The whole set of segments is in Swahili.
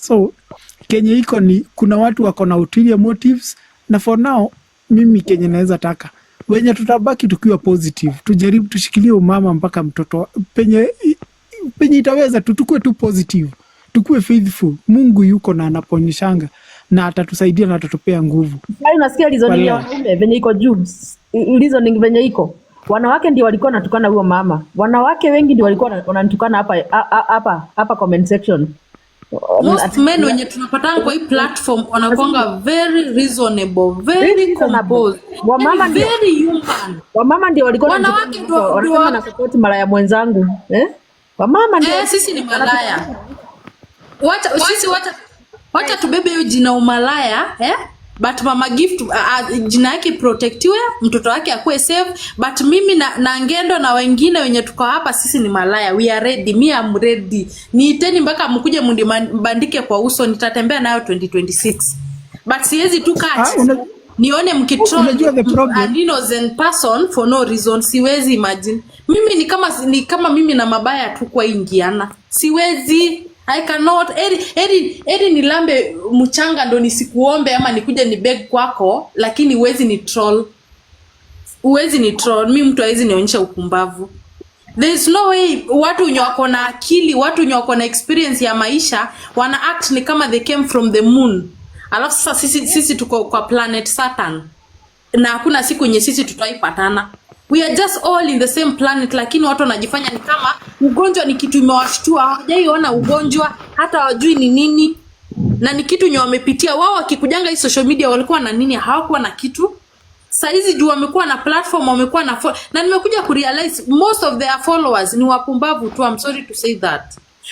So kenye iko ni kuna watu wako na ulterior motives, na for now mimi kenye naweza taka, wenye tutabaki tukiwa positive, tujaribu tushikilie umama mpaka mtoto penye itaweza tu, tukue tu positive, tukue faithful. Mungu yuko na anaponyeshanga na atatusaidia na atatupea nguvu. Sasa unasikia reasoning ya Wallahi. Wanaume venye iko juu, reasoning venye iko. Wanawake ndio walikuwa wanatukana huyo mama. Wanawake wengi ndio walikuwa wananitukana hapa hapa comment section. Most men wenye tunapatana kwa hii platform wanakuanga very reasonable, very Very reasonable. composed, Wamama yani ndio very human. Wamama ndio walikuwa Wanawake wananitukana ndio huko, wanasema ndio na support malaya mwenzangu. Eh? Wamama ndio Eh, sisi ni malaya. Wacha sisi, wacha tubebe hiyo jina umalaya, eh? But Mama Gift, jina yake protectiwe, mtoto wake akuwe safe. But mimi na Ngendo na wengine wenye tuko hapa, sisi ni malaya. We are ready. Me, am ready. Niiteni mpaka mkuje mndibandike kwa uso, nitatembea nayo 2026. But siwezi tu Ah, cut nione mkitroll unajua the problem an innocent person for no reason. Siwezi imagine. Mimi ni kama mimi na mabaya tu kwa ingiana, siwezi. I cannot. Eri nilambe mchanga ndo nisikuombe ama nikuje ni beg kwako, lakini huwezi ni troll, huwezi ni troll. Mi mtu hawezi nionyesha upumbavu. There is no way watu wenye wako na akili, watu wenye wako na experience ya maisha, wana act ni kama they came from the moon, alafu sasa sisi tuko kwa planet Saturn na hakuna siku yenye sisi tutaipatana. We are just all in the same planet, lakini watu wanajifanya ni kama ugonjwa ni kitu imewashtua. Hawajaiona ugonjwa, hata hawajui ni nini, na ni kitu yenye wamepitia wao. Wakikujanga hii social media walikuwa na nini? Hawakuwa na kitu. Saizi juu wamekuwa na platform, wamekuwa na na nimekuja kurealize most of their followers ni wapumbavu tu. I'm sorry to say that.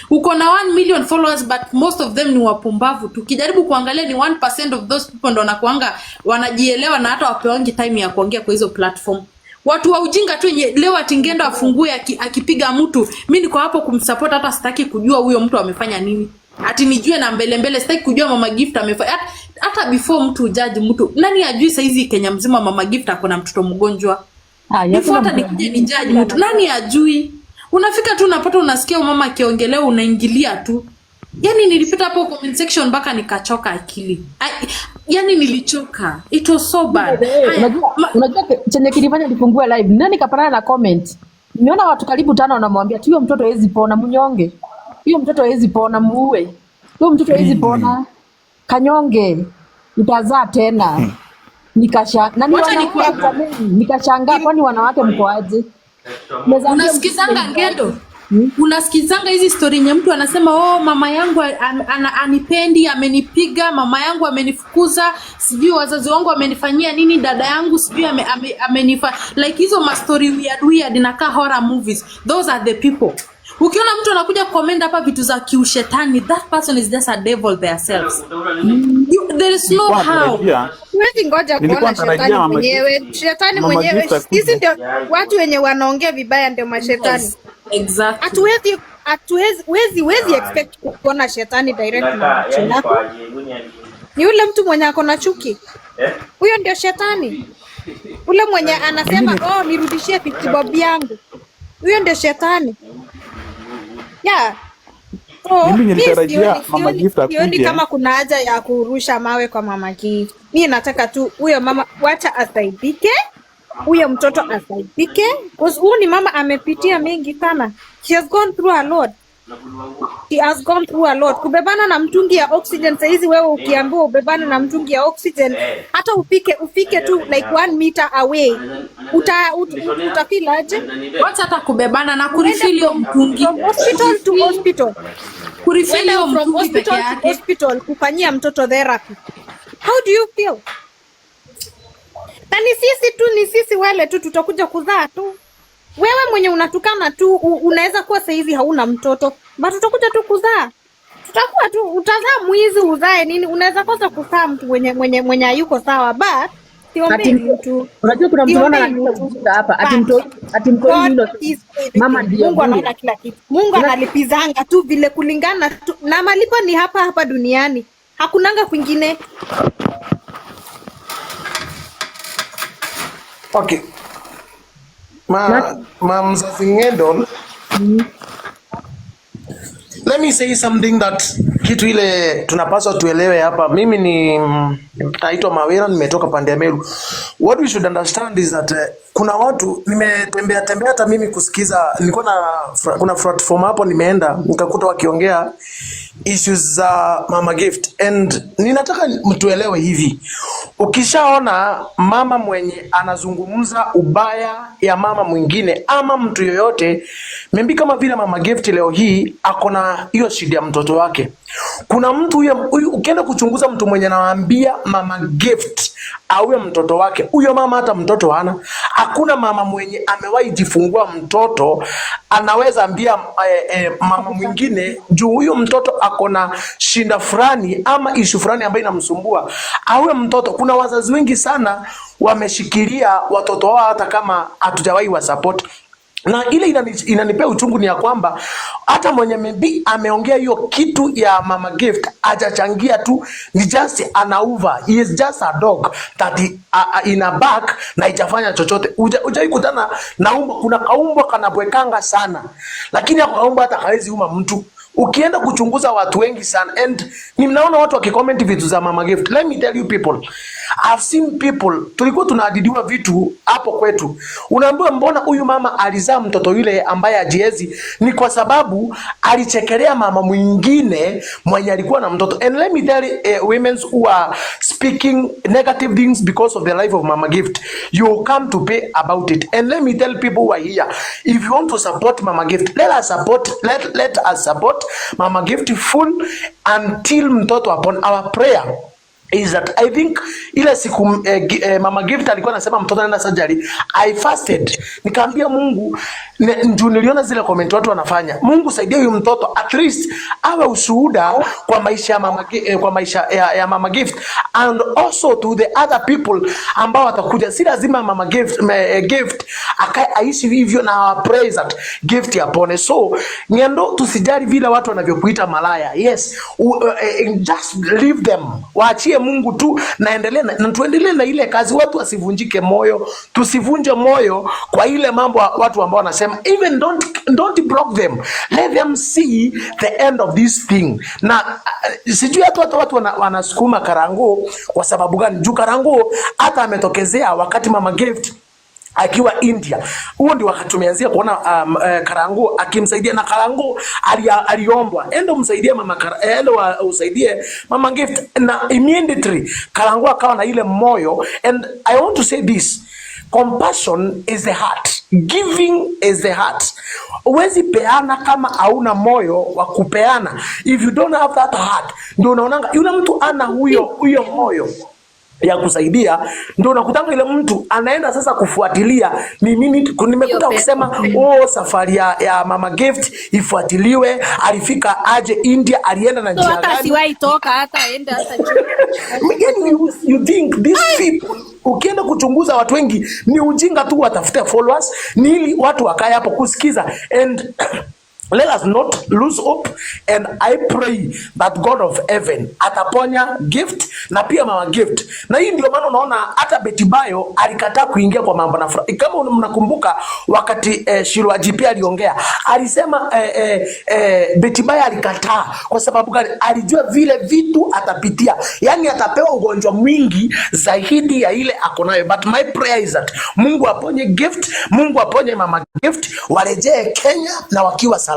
Uko na 1 million followers, but most of them ni wapumbavu tu. Ukijaribu kuangalia, ni 1% of those people ndo wanakuanga wanajielewa na hata wapewangi time ya kuongea kwa hizo platform. Watu wa ujinga tu, yenye leo ati Ngendo afungue akipiga mtu, mi niko hapo kumsupport. Hata sitaki kujua huyo mtu amefanya nini, ati nijue na mbele mbele. Sitaki kujua Mama Gift amefanya. Hata before mtu ujaji mtu, nani ajui saizi Kenya mzima Mama Gift ako na mtoto mgonjwa? Ah, Before hakuna hata mtu nikuje ni judge mtu, nani ajui? Unafika tu unapata, unasikia mama akiongelea, unaingilia tu. Yani nilipita hapo comment section mpaka nikachoka akili. Yani nilichoka, it was so bad. Haya, Unajua, unajua chenye kilifanya nifungue live, nani nikapatana na comment. Nimeona watu karibu tano wanamwambia tu, "Huyo mtoto hawezi pona, mnyonge. Huyo mtoto hawezi pona, muue. Huyo mtoto hawezi pona, kanyonge, utazaa tena." Nikasha na ni Wacha wanawake jamani, nikashangaa, kwani wanawake mko aje? Unaweza ambia mtoto Unasikizanga, Ngendo, unasikizanga hizi story yenye mtu anasema, "Oh, mama yangu anipendi, amenipiga, mama yangu amenifukuza, sijui wazazi wangu wamenifanyia nini, dada yangu sijui amenifa," like hizo mastori weird weird, inakaa horror movies. Those are the people. Ukiona mtu anakuja comment hapa vitu za kiushetani, that person is just a devil themselves. There is no Nilikuwa how. natarajia Huwezi ngoja nilikuwa kuona natarajia shetani mama mwenyewe. Shetani Mama mwenyewe, Gift sisi akuje. ndio watu wenye wanaongea vibaya ndio mashetani. Yes, exactly. Hatuwezi wezi expect kuona shetani direct na macho yako. Ni yule mtu mwenye ako na chuki, huyo ndio shetani. Ule mwenye anasema, "Oh, nirudishie 50 bob yangu," huyo ndio shetani. Yeah. So, Mimi mi nilitarajia Mama Gift sioni akuje. Kama kuna haja ya kurusha mawe kwa Mama Gift. Mi nataka tu huyo mama wacha asaidike, huyo mtoto asaidike. 'Cause huyu ni mama amepitia mengi sana. She has gone through a lot. She has gone through a lot. Kubebana na mtungi ya oxygen, saizi wewe ukiambiwa ubebane na mtungi ya oxygen, hata ufike tu like 1 meter away, utafeel aje? Wacha hata kubebana na Uende kurefill hiyo mtungi. From hospital to hospital. Kurefill Uende hiyo from mtungi peke hospital to yake. Hospital kufanyia mtoto therapy. How do you feel? Na ni sisi tu, ni sisi wale tu tutakuja kuzaa tu. Wewe mwenye unatukana tu, unaweza kuwa saizi hauna mtoto, but utakuja tu kuzaa. Tutakuwa tu utazaa mwizi, uzae nini, unaweza kosa kuzaa mtu mwenye hayuko sawa, but siombei Ati mtu. Unajua kuna mtu naona Siombei analeta mtu. ujinga hapa, ati But mtoi, ati mtoi God innocent. sees everything. Mama ndiye Mungu bure. anaona kila kitu. Mungu analipizanga tu vile kulingana tu, na malipo ni hapa hapa duniani, hakunanga kwingine. Okay. Ma mzazi Ngendo, let me say something that Kitu ile tunapaswa tuelewe hapa, mimi ni naitwa Mawira, nimetoka pande ya Meru. What we should understand is that kuna watu nimetembea tembea, hata mimi kusikiza, nilikuwa na kuna platform hapo nimeenda nikakuta wakiongea issues za Mama Gift, and ninataka mtuelewe hivi, ukishaona mama mwenye anazungumza ubaya ya mama mwingine ama mtu yoyote, maybe kama vile Mama Gift leo hii ako na hiyo shida ya mtoto wake, kuna mtu huyo, huyu ukienda kuchunguza mtu mwenye anawaambia Mama Gift auwe mtoto wake, huyo mama hata mtoto hana. Hakuna mama mwenye amewahi jifungua mtoto anaweza ambia mama mwingine juu huyo mtoto ako na shinda fulani ama issue fulani ambayo inamsumbua awe mtoto. Kuna wazazi wengi sana wameshikilia watoto wao hata kama hatujawahi wa support, na ile inanipea uchungu ni ya kwamba hata mwenye maybe ameongea hiyo kitu ya Mama Gift hajachangia tu, ni just anauva, he is just a dog that he, in a back na ijafanya chochote. Hujai kutana na umbwa, kuna kaumbwa kanabwekanga sana, lakini ako kaumbwa hata hawezi uma mtu. Ukienda kuchunguza watu wengi sana, and ninaona watu wakicomment vitu za Mama Gift. Let me tell you people, I've seen people, tulikuwa tunahadidiwa vitu hapo kwetu, unaambiwa mbona huyu mama alizaa mtoto yule ambaye hajiezi? Ni kwa sababu alichekelea mama mwingine mwenye alikuwa na mtoto. And let me tell you, women who are speaking negative things because of the life of Mama Gift, you will come to pay about it. And let me tell people who are here, if you want to support Mama Gift, let us support, let us support Mama Gift full until mtoto apone. Our prayer is that I think ile siku Mama Gift alikuwa anasema mtoto anaenda surgery, I fasted, nikaambia Mungu juu niliona zile comment watu wanafanya, Mungu saidia huyu mtoto at least awe ushuhuda kwa maisha ya mama, kwa maisha ya Mama Gift and also to the other people ambao watakuja. Si lazima Mama Gift, Gift akae aishi hivyo, na our prayer is that Gift apone. So ngendo, tusijali vile watu wanavyokuita malaya. Yes, just leave them, waachie Mungu tu naendelee na tuendelee na ile kazi. Watu wasivunjike moyo, tusivunje moyo kwa ile mambo watu ambao wanasema. Even don't block them, let them see the end of this thing. Na sijui hata watu wanasukuma Karango kwa sababu gani? Juu Karango hata ametokezea wakati Mama Gift akiwa India. Huo ndio wakati tumeanzia kuona Karango akimsaidia, na Karango aliombwa endo msaidie mama endo usaidie Mama Gift, na immediately Karango akawa na ile moyo. And I want to say this, compassion is the heart, giving is the heart. Huwezi peana kama hauna moyo wa kupeana. If you don't have that heart, ndio unaonanga yule mtu ana huyo moyo ya kusaidia, ndio unakutanga ile mtu anaenda sasa kufuatilia ni nini. Nimekuta kusema, oh, safari ya Mama Gift ifuatiliwe, alifika aje India, alienda na So njia hata gani? Asiwahi toka, hata aende hata juu. Yani you think these people, ukienda kuchunguza watu wengi ni ujinga tu, watafute followers, ni ili watu wakae hapo kusikiza. And let us not lose hope, and I pray that God of heaven ataponya Gift na pia Mama Gift. Na hii ndio maana unaona hata Betty Bayo alikataa kuingia kwa mambo na kama mnakumbuka wakati Shirwa GP aliongea, alisema Betty Bayo alikataa kwa sababu gani? Alijua vile vitu atapitia, yani atapewa ugonjwa mwingi zaidi ya ile ako nayo. But my prayer is that Mungu aponye Gift, Mungu aponye Mama Gift, warejee Kenya na wakiwa salama.